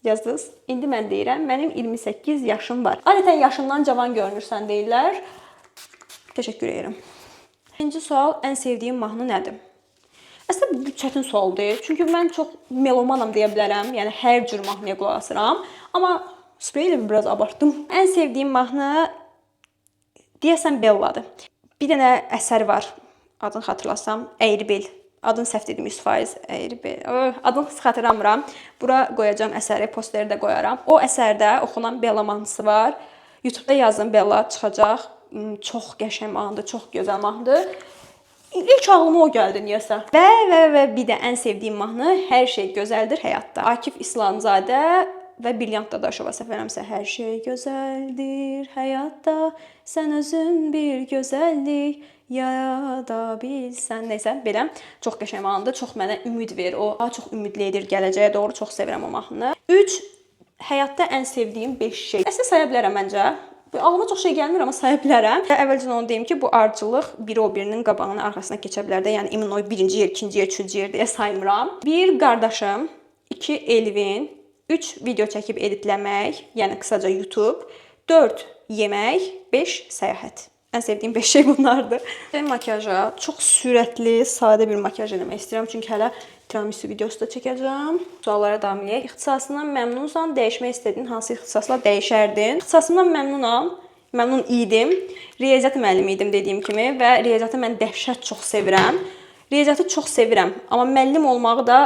Yazdınız. İndi mən deyirəm, mənim 28 yaşım var. Adətən yaşından cavan görünürsən deyirlər. Təşəkkür edirəm. İkinci sual, ən sevdiyim mahnı nədir? Əslində bu çətin sualdır. Çünki mən çox melomanam deyə bilərəm. Yəni hər cür mahnıya qulaq asıram. Amma sprey ilə biraz abartdım. Ən sevdiyim mahnı deyəsən Belladır. Bir dənə əsər var. Adını xatırlasam, Əyribel. Adını səhv dedim 100%. Əyribel. Adını xatırlamıram. Bura qoyacağam əsəri, posteri də qoyaram. O əsərdə oxunan Bella mahnısı var. YouTube-da yazın Bella çıxacaq. Çox qəşəng mahnıdır, çox gözəl mahnıdır. İlk ağlıma o gəldi niyəsə. Və bir də ən sevdiyim mahnı "Hər şey gözəldir həyatda". Akif İslamzadə və Brilliant Dadaşova, səhv eləmirəmsə, hər şey gözəldir həyatda. Sən özün bir gözəllik yarada bilsən. Nəysə, belə çox qəşəng mahnıdır. Çox mənə ümid verir. O daha çox ümidli edir gələcəyə doğru. Çox sevirəm o mahnını. 3, həyatda ən sevdiyim 5 şey. Əslində saya bilərəm məncə. Ağlıma çox şey gəlmir, amma saya bilərəm. Əvvəlcə onu deyim ki, bu ardıcıllıq biri o birinin qabağına, arxasına keçə bilər də. Yəni imin o birinci yer, ikinci yer, üçüncü yer deyə saymıram. 1, qardaşım, 2, Elvin, 3, video çəkib editləmək, yəni qısaca YouTube, 4, yemək, 5, səyahət. Ən sevdiyim 5 şey bunlardır. Ben makiyaja çox sürətli, sadə bir makiyaj eləmək istəyirəm, çünki hələ tiramisu videosu da çəkəcəm. Suallara davam eləyək. İxtisasından məmnunsan, dəyişmək istədiyin hansı ixtisasla dəyişərdin? İxtisasımdan məmnunam. Məmnun idim. Riyaziyyat müəllimi idim dediyim kimi və riyaziyyatı mən dəhşət çox sevirəm. Riyaziyyatı çox sevirəm, amma müəllim olmağı da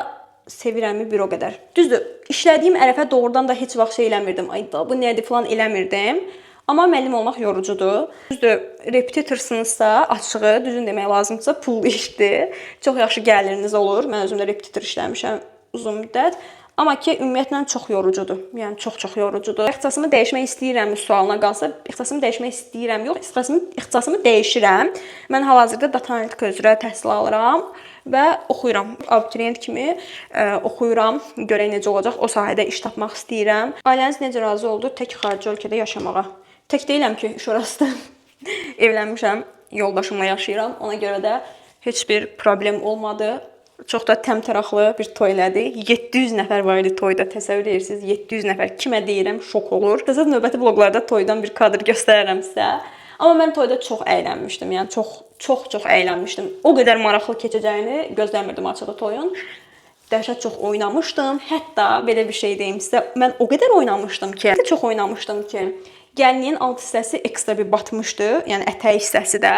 sevirəmmi bir o qədər. Düzdür, işlədiyim ərəfə doğrudan da heç vaxt şey eləmirdim. Ay da bu nədir falan eləmirdim. Amma müəllim olmaq yorucudur. Düzdür, repetitorsunuzsa, açığı, düzün demək lazımdırsa, pullu işdir. Çox yaxşı gəliriniz olur. Mən özüm də repetitor işləmişəm uzun müddət. Amma ki, ümumiyyətlə çox yorucudur. Yəni çox-çox yorucudur. İxtisasımı dəyişmək istəyirəmmi sualına qalsa, ixtisasımı dəyişmək istəyirəm, yox, ixtisasımı dəyişirəm. Mən hal-hazırda data analitika üzrə təhsil alıram və oxuyuram. Abituriyent kimi oxuyuram. Görək necə olacaq. O sahədə iş tapmaq istəyirəm. Ailəniz necə razı oldu tək xarici ölkədə yaşamağa? Tək deyiləm ki, iş orası. Evlənmişəm, yoldaşımla yaşayıram. Ona görə də heç bir problem olmadı. Çox da təmtəraqlı bir toy elədik. 700 nəfər var idi toyda. Təsəvvür edirsiniz, 700 nəfər. Kimə deyirəm, şok olur. Təsəvvür, növbəti vloqlarda toydan bir kadr göstərərəm sizə. Amma mən toyda çox əylənmişdim. Yəni çox çox çox əylənmişdim. O qədər maraqlı keçəcəyini gözləmirdim açığı toyun. Dəhşət çox oynamışdım. Hətta belə bir şey deyim sizə, mən o qədər oynamışdım ki, çox oynamışdım ki, gəlinliyin alt hissəsi ekstra bir batmışdı. Yəni ətək hissəsi də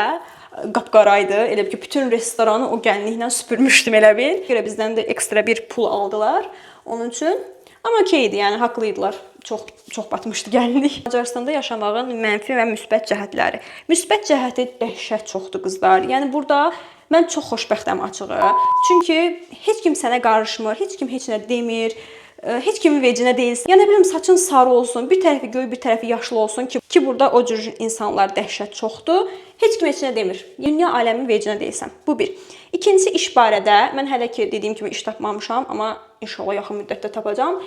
qapqara idi. Elə bil ki, bütün restoranı o gəlinliklə süpürmüşdüm elə bil. Görə bizdən də ekstra bir pul aldılar onun üçün. Amma okey idi, yəni haqlı idilər. Çox çox batmışdı gəlinlik. Macaristanda yaşamağın mənfi və müsbət cəhətləri. Müsbət cəhəti dəhşət çoxdur qızlar. Yəni burada mən çox xoşbəxtəm açığı. Çünki heç kim sənə qarışmır, heç kim heç nə demir. Heç kimin vecinə deyilsən. Yəni nə bilim, saçın sarı olsun, bir tərəfi göy, bir tərəfi yaşıl olsun ki burada o cür insanlar dəhşət çoxdur. Heç kim heç nə demir. Dünya aləmin vecinə deyilsən. Bu bir. İkincisi, iş barədə mən hələ ki dediyim kimi iş tapmamışam, amma inşallah yaxın müddətdə tapacağam.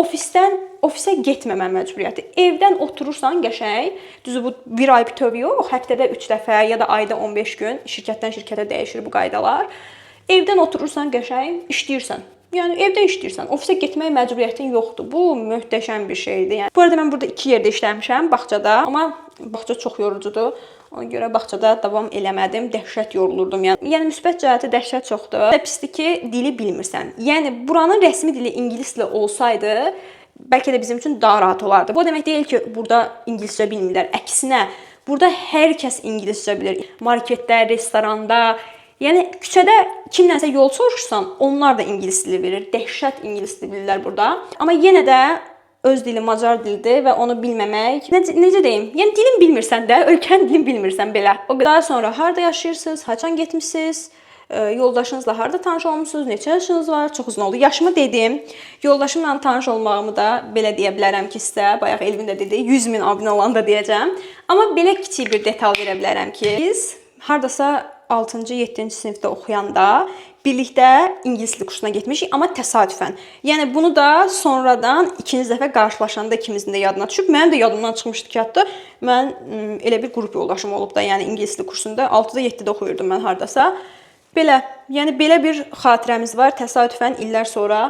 Ofisdən ofisə getməmə məcburiyyəti. Evdən oturursan qəşəng. Düzü bu bir ay bütöv yox, həftədə 3 dəfə ya da ayda 15 gün, şirkətdən şirkətə dəyişir bu qaydalar. Evdən oturursan qəşəng, işləyirsən. Yəni evdə işləyirsən. Ofisə getmək məcburiyyətin yoxdur. Bu möhtəşəm bir şeydir. Yəni bu arada mən burada 2 yerdə işləmişəm, bağçada, amma bağça çox yorucudur. Ona görə bağçada davam eləmədim. Dəhşət yorulurdum. Yəni müsbət cəhəti dəhşət çoxdur. Və pisdir ki, dili bilmirsən. Yəni buranın rəsmi dili ingilis dili olsaydı, bəlkə də bizim üçün daha rahat olardı. Bu demək deyil ki, burada ingiliscə bilmirlər. Əksinə, burada hər kəs ingiliscə bilir. Marketdə, restoranda, yəni küçədə kimdənsə yol soruşsan, onlar da ingilis dili bilir. Dəhşət ingilis dili bilirlər burada. Amma yenə də öz dili macar dilidir və onu bilməmək, necə deyim? Yəni dilin bilmirsən də, ölkənin dilini bilmirsən belə. O qədər. Daha sonra harda yaşayırsınız, haçan getmisiniz? Yoldaşınızla harda tanış olmusunuz, neçə yaşınız var? Çox uzun oldu. Yaşımı dedim. Yoldaşımla tanış olmağımı da belə deyə bilərəm ki, sizə bayaq Elvin də dedi, 100 min abunə olanda deyəcəm. Amma belə kiçik bir detal verə bilərəm ki, biz hardasa 6-cı, 7-ci sinifdə oxuyanda birlikdə ingilis dili kursuna getmişik, amma təsadüfən. Yəni bunu da sonradan ikinci dəfə qarşılaşanda ikimizin də yadına düşüb. Mənim də yadımdan çıxmışdı ki, hətta mən elə bir qrup yoldaşım olub da, yəni ingilis dili kursunda 6-da 7-də oxuyurdum mən hardasa. Belə, yəni belə bir xatirəmiz var. Təsadüfən illər sonra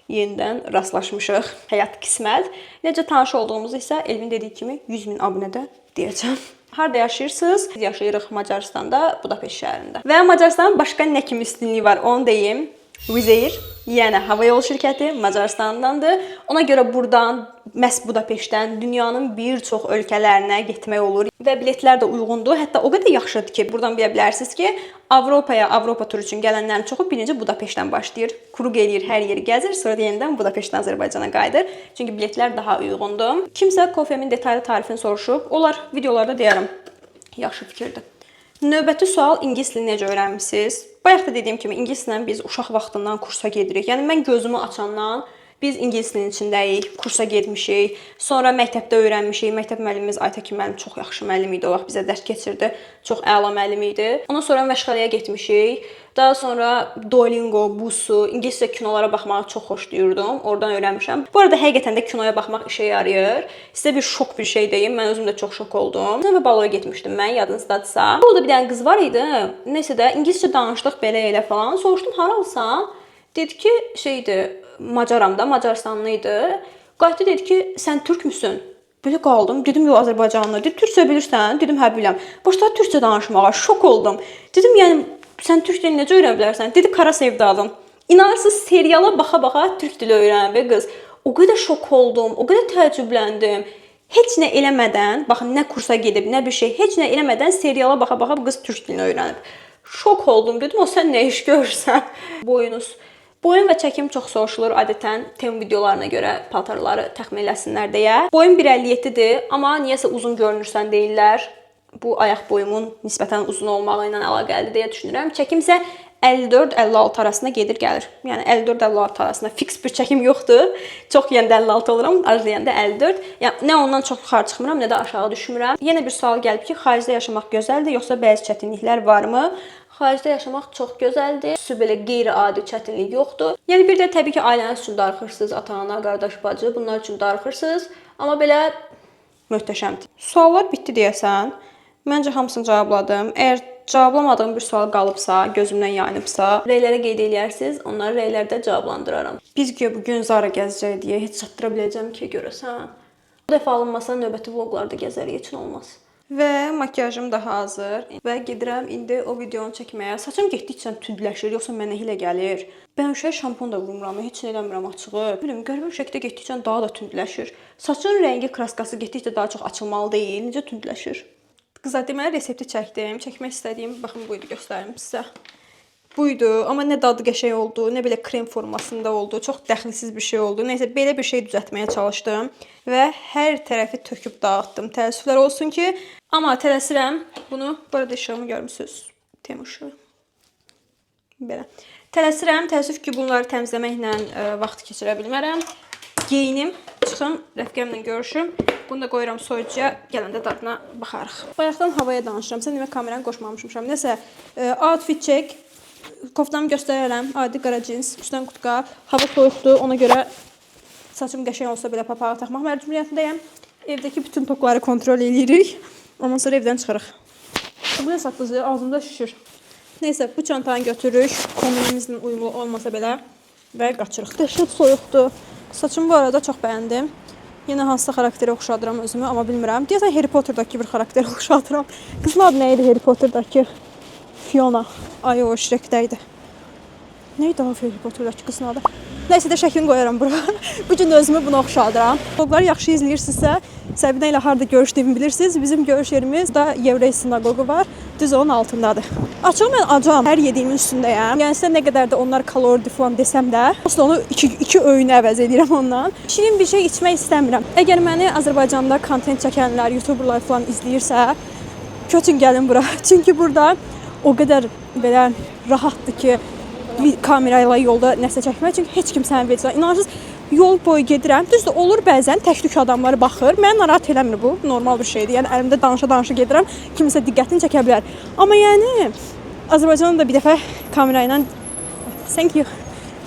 yenidən rastlaşmışıq. Həyat qismət. Necə tanış olduğumuzu isə Elvin dediyi kimi 100 min abunədə deyəcəm. Harda yaşayırsınız? Biz yaşayırıq Macaristanda, Budapeşt şəhərində. Və Macaristanın başqa nə kimi üstünlüyü var, onu deyim. Wizz Air, yəni hava yolu şirkəti Macaristandandır. Ona görə buradan, məhz Budapeştdən dünyanın bir çox ölkələrinə getmək olur və biletlər də uyğundur. Hətta o qədər yaxşıdır ki, buradan bilə bilərsiniz ki, Avropaya, Avropa turu üçün gələnlərin çoxu birinci Budapeştdən başlayır. Kruq eləyir, hər yeri gəzir, sonra da yenidən Budapeştdən Azərbaycana qayıdır. Çünki biletlər daha uyğundur. Kimsə kofemin detallı tarifini soruşub, onlar videolarda deyərəm. Yaxşı fikirdir. Növbəti sual: ingilis dilini necə öyrənmisiniz? Bayaq da dediyim kimi, ingilis dilindən biz uşaq vaxtından kursa gedirik. Yəni mən gözümü açandan biz ingilis dilinin içindəyik, kursa getmişik. Sonra məktəbdə öyrənmişik. Məktəb müəllimimiz Aytəkin müəllim çox yaxşı müəllim idi. O vaxt bizə dərs keçirdi. Çox əla müəllim idi. Ondan sonra məşğələyə getmişik. Daha sonra Duolingo, Busuu, ingiliscə kinolara baxmağı çox xoşlayırdım. Oradan öyrənmişəm. Bu arada həqiqətən də kinoya baxmaq işə yarayır. Sizə bir şok bir şey deyim. Mən özüm də çox şok oldum. Və baloya getmişdim mən, yadınızdadırsa. Orada bir dənə qız var idi. Nəsə də ingiliscə danışdıq belə elə falan. Soruşdum, "Haralısan?" Dedi ki, şeydir, Macaram da, Macarıstanlı idi. Qayıtdı, dedi ki, "Sən türkmüsün?" Belə qaldım. Dedim, "Yox, Azərbaycanlı." Dedi, "Türkcə bilirsən?" Dedim, "Hə, bilirəm." Başladı türkcə danışmağa. Şok oldum. Dedim, "Yəni sən türk dilini necə öyrənə bilərsən?" Dedi, "Kara Sevdadan." İnanırsınız, seriala baxa-baxa türk dili öyrənib qız. O qədər şok oldum, o qədər təəccübləndim. Heç nə eləmədən, baxın, nə kursa gedib, nə bir şey, heç nə eləmədən seriala baxa-baxa bu qız türk dilini öyrənib. Şok oldum. Dedim, "O sən nə iş görürsən?" Boyunuz. Boyum və çəkim çox soruşulur adətən, Temu videolarına görə paltarları təxmin eləsinlər deyə. Boyum 1.57-dir, amma niyəsə uzun görünürsən deyirlər. Bu ayaq boyumun nisbətən uzun olmağı ilə əlaqəlidir deyə düşünürəm. Çəkim isə 54-56 arasında gedir gəlir. Yəni 54-56 arasında fiks bir çəkim yoxdur. Çox yeyəndə 56 oluram, az yeyəndə 54. Yəni nə ondan çox yuxarı çıxmıram, nə də aşağı düşmürəm. Yenə bir sual gəlib ki, xaricdə yaşamaq gözəldir, yoxsa bəzi çətinliklər varmı? Xaricdə yaşamaq çox gözəldir. Su belə qeyri-adi çətinlik yoxdur. Yəni bir də təbii ki, ailəniz üçün darıxırsınız, ata-ana, qardaş, bacı, bunlar üçün darıxırsınız. Amma belə möhtəşəmdir. Suallar bitdi deyəsən. Məncə hamısını cavabladım. Əgər cavablamadığım bir sual qalıbsa, gözümdən yayınıbsa, rəylərə qeyd eləyərsiniz, onları rəylərdə cavablandıraram. Biz güya bu gün Zara gəzəcəyik deyə heç çatdıra biləcəm ki, görəsən. Bu dəfə alınmasa növbəti vloqlarda gəzərik, heç nə olmaz. Və makiyajım da hazır və gedirəm indi o videonu çəkməyə. Saçım getdikcə tündləşir, yoxsa mənə elə gəlir. Bənövşəyi şampun da vurmuram, heç nə eləmirəm açığı. Bilmirəm, qəribə bir şəkildə getdikcə daha da tündləşir. Saçın rəngi, kraskası getdikcə daha çox açılmalı deyil, necə tündləşir? Qızlar, deməli resepti çəkdim. Çəkmək istədiyim, baxın, bu idi, göstərim sizə. Buydu, amma nə dadı qəşəng oldu, nə belə krem formasında oldu. Çox dəxilsiz bir şey oldu. Nəysə, belə bir şey düzəltməyə çalışdım və hər tərəfi töküb dağıtdım. Təəssüflər olsun ki, amma tələsirəm. Bunu, bu arada işığımı görmüsüz. Temu işığı. Belə. Tələsirəm. Təəssüf ki, bunları təmizləməklə vaxt keçirə bilmərəm. Geyinim, çıxım, rəfiqəmlə görüşüm. Bunu da qoyuram soyuducuya, gələndə dadına baxarıq. Bayaqdan havaya danışıram. Sən demə kameranı qoşmamışam. Nəsə, outfit check. Koftamı göstərərəm. Adi qara cins, üstdən kurtka. Hava soyuqdur, ona görə saçım qəşəng olsa belə papağı taxmaq məcburiyyətindəyəm. Evdəki bütün tokları kontrol eləyirik. Ondan sonra evdən çıxırıq. Bu nə saqqızı ağzımda şişir. Neysə, bu çantanı götürürük. Kombinimizlə uyumlu olmasa belə və qaçırıq. Dəhşət soyuqdur. Saçımı bu arada çox bəyəndim. Yenə hansısa xarakterə oxşadıram özümü, amma bilmirəm. Deyəsən Harry Potter'dakı bir xarakterə oxşadıram. Qızın adı nə idi Harry Potter'dakı? Fiona. Ay, o Shrek'də idi. Nə idi o Harry Potter'dakı qızın adı? Nəysə də şəklini qoyaram bura. Bu gün də özümü buna oxşadıram. Vloqları yaxşı izləyirsinizsə, Səbinə ilə harda görüşdüyümü bilirsiniz. Bizim görüş yerimiz də Yevrey sinaqoqu var. Düz onun altındadır. Açığı mən acam. Hər yediyimin üstündəyəm. Yəni sizə nə qədər də onlar kaloridir falan desəm də, aslında onu iki öğün əvəz edirəm ondan. Şirin bir şey içmək istəmirəm. Əgər məni Azərbaycanda kontent çəkənlər, youtuberlar falan izləyirsə, köçün gəlin bura. Çünki burada o qədər belə rahatdır ki, bir kamera ilə yolda nəsə çəkmək. Çünki heç kim səni vecə. İnanırsınız, yol boyu gedirəm. Düzdür, olur bəzən tək-tük adamlar baxır. Məni narahat eləmir bu. Normal bir şeydir. Yəni əlimdə danışa-danışa gedirəm. Kiminsə diqqətini çəkə bilər. Amma yəni Azərbaycanda da bir dəfə kamera ilə thank you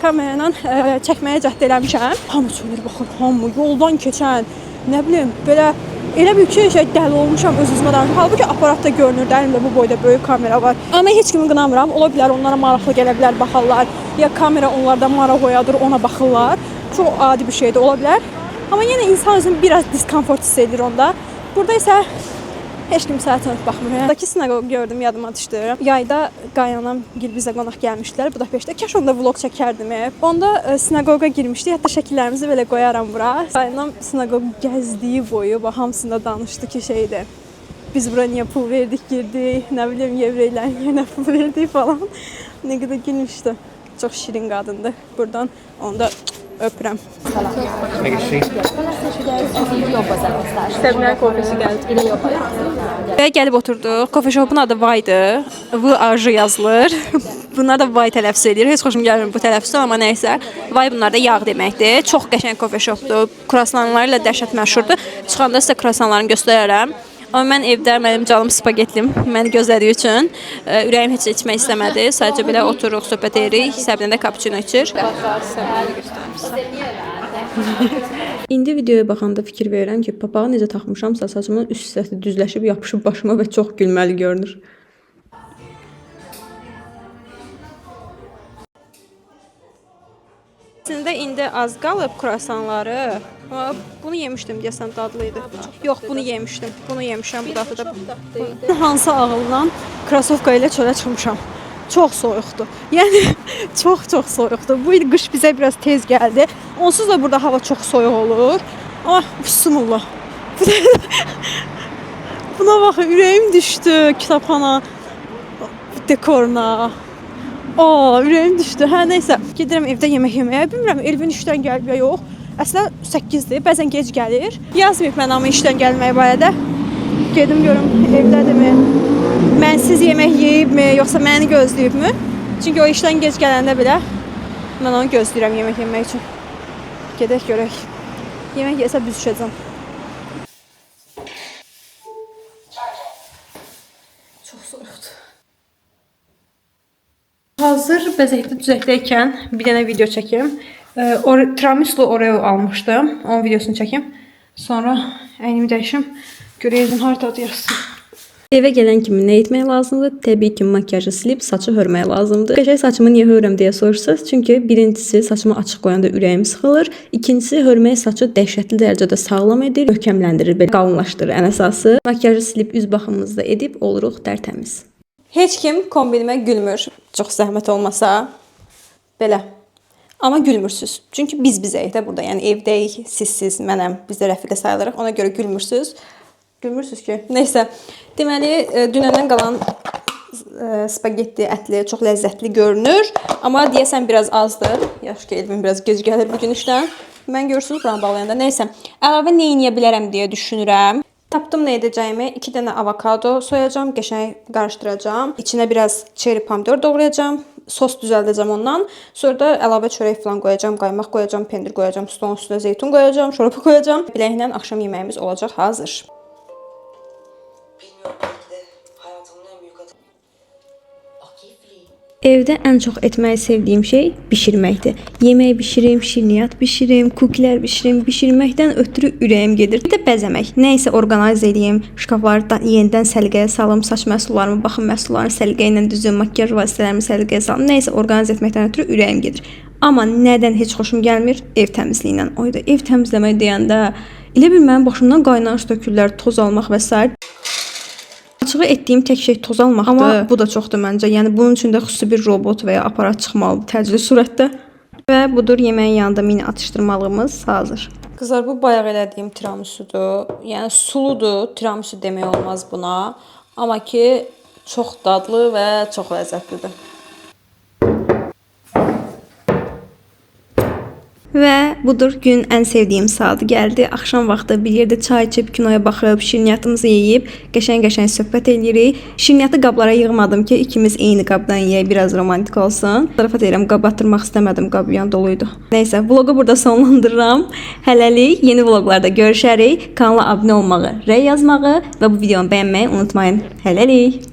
kamera ilə çəkməyə cəhd eləmişəm. Hamı çönür baxır, hamı yoldan keçən, nə bilim, belə elə bil ki, şey dəli olmuşam, öz-özümə danışıram. Halbuki aparat da görünürdü, əlimdə bu boyda böyük kamera var. Amma heç kimi qınamıram. Ola bilər onlara maraqlı gələ bilər, baxarlar. Ya kamera onlarda maraq oyadır, ona baxırlar. Çox adi bir şey də ola bilər. Amma yenə insan özünü biraz diskomfort hiss edir onda. Burada isə heç kim sənə çönüb baxmır. Yəni, Buradakı sinaqoqu gördüm, yadıma düşdü. Yayda qaynanam gil bizə qonaq gəlmişdilər Budapeştdə. Kaş onda vlog çəkərdim. Onda sinaqoqa girmişdik. Hətta şəkillərimizi belə qoyaram bura. Qaynanam sinaqoqu gəzdiyi boyu bax hamısında danışdı ki, şeydir. Biz bura niyə pul verdik, girdik, nə bilim, yevreylərin yerinə pul verdik falan. Nə qədər gülmüşdü. Çox şirin qadındır. Buradan onu da Öpürəm. Səbinə kofesi gəldi. Və gəlib oturduq. Coffee shopun adı Vaydır. V A J yazılır. Bunlar da Vay tələffüz edir. Heç xoşum gəlmir bu tələffüzdən, amma nəysə. Vay bunlar da yağ deməkdir. Çox qəşəng coffee shopdur. Kruasanları ilə dəhşət məşhurdur. Çıxanda sizə kruasanlarını göstərərəm. Amma mən evdə mənim canım spagetlim məni gözlədiyi üçün ürəyim heç içmək istəmədi. Sadəcə belə otururuq, söhbət edirik. Səbinə də cappuccino içir. İndi videoya baxanda fikir verirəm ki, papağı necə taxmışamsa, saçımın üst hissəsi düzləşib yapışıb başıma və çox gülməli görünür. Əslində indi az qalıb kruasanları. Amma bunu yemişdim deyəsən dadlı idi. Yox, bunu yemişdim. Bunu yemişəm bu dəfə də. Hansı ağılla krasovka ilə çölə çıxmışam. Çox soyuqdur. Yəni çox-çox soyuqdur. Bu il qış bizə biraz tez gəldi. Onsuz da burada hava çox soyuq olur. Amma bismillah. Buna baxın, ürəyim düşdü kitabxana dekoruna. Aa, ürəyim düşdü. Hə, nəysə. Gedirəm evdə yemək yeməyə. Bilmirəm Elvin işdən gəlib ya yox. Əslində 8-dir. Bəzən gec gəlir. Yazmayıb mən amma işdən gəlməyi barədə. Gedim görüm evdədirmi? Mənsiz yemək yeyibmi, yoxsa məni gözləyibmi? Çünki o işdən gec gələndə belə mən onu gözləyirəm yemək yemək üçün. Gedək görək. Yemək yesə büzüşəcəm. Çox soyuqdur. Hazır bəzəkli düzəkdəykən bir dənə video çəkim. Tiramisu Oreo almışdım. Onun videosunu çəkim. Sonra əynimi dəyişim. Görək evin hardadır yazsın. Evə gələn kimi nə etmək lazımdır? Təbii ki, makiyajı silib saçı hörmək lazımdır. Qəşəng saçımı niyə hörürəm deyə soruşsaz, çünki birincisi saçımı açıq qoyanda ürəyim sıxılır, ikincisi hörmək saçı dəhşətli dərəcədə sağlam edir, möhkəmləndirir, belə qalınlaşdırır ən əsası. Makiyajı silib üz baxımımızı da edib oluruq tərtəmiz. Heç kim kombinimə gülmür. Çox zəhmət olmasa. Belə. Amma gülmürsüz. Çünki biz bizəyik də burada. Yəni evdəyik, sizsiz, mənəm. Biz də rəfiqə sayılırıq. Ona görə gülmürsüz. Gülmürsüz ki. Nəysə. Deməli, dünəndən qalan spagetti ətli çox ləzzətli görünür. Amma deyəsən biraz azdır. Yaxşı ki, Elvin biraz gec gəlir bu gün işdən. Mən görürsünüz buranı bağlayanda. Nəysə. Əlavə nə edə bilərəm deyə düşünürəm. Tapdım nə edəcəyimi. 2 dənə avokado soyacağam, qəşəng qarışdıracağam. İçinə biraz çeri pomidor doğrayacağam. Sos düzəldəcəm ondan. Sonra da əlavə çörək falan qoyacağam, qaymaq qoyacağam, pendir qoyacağam, stolun üstünə zeytun qoyacağam, şorba qoyacağam. Beləklə axşam yeməyimiz olacaq hazır. Bilmiyorum, belki de hayatımın en büyük hatası. Evdə ən çox etməyi sevdiyim şey bişirməkdir. Yemək bişirim, şirniyyat bişirim, kukilər bişirim. Bişirməkdən ötürü ürəyim gedir. Bir də bəzəmək. Nə isə orqanayz eləyim, şkafları da yenidən səliqəyə salım, saç məhsullarımı, baxım məhsullarını səliqə ilə düzüm, makiyaj vasitələrimi səliqəyə salım. Nə isə orqanayz etməkdən ötürü ürəyim gedir. Amma nədən heç xoşum gəlmir? Ev təmizliyindən. Oyda ev təmizləmək deyəndə elə bil mənim başımdan qaynar su tökürlər, toz almaq və sair. Açığı etdiyim tək şey toz almaqdır. Amma bu da çoxdur məncə. Yəni bunun üçün də xüsusi bir robot və ya aparat çıxmalıdır təcili surətdə. Və budur yeməyin yanında mini atışdırmalığımız hazır. Qızlar, bu bayaq elədiyim tiramisudur. Yəni suludur, tiramisu demək olmaz buna. Amma ki çox dadlı və çox ləzzətlidir. Və budur günün ən sevdiyim saatı gəldi. Axşam vaxtı bir yerdə çay içib, kinoya baxıb, şirniyyatımızı yeyib, qəşəng-qəşəng söhbət eləyirik. Şirniyyatı qablara yığmadım ki, ikimiz eyni qabdan yeyək, biraz romantik olsun. Zarafat edirəm, qab batırmaq istəmədim, qab yan doluydu. Nəysə, vloqu burada sonlandırıram. Hələlik yeni vloqlarda görüşərik. Kanala abunə olmağı, rəy yazmağı və bu videonu bəyənməyi unutmayın. Hələlik.